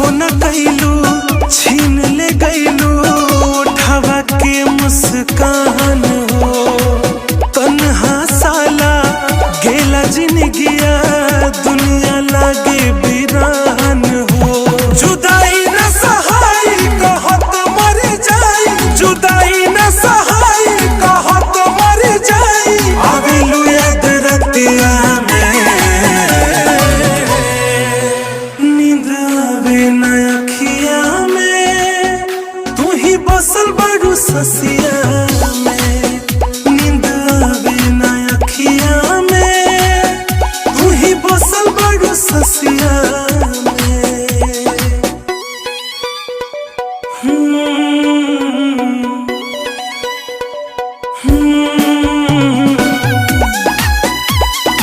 पूछबो न कैलू, छीन ले गैलू उठावा के मुस्कान हो। तन्हा साला गेला जिंदगी।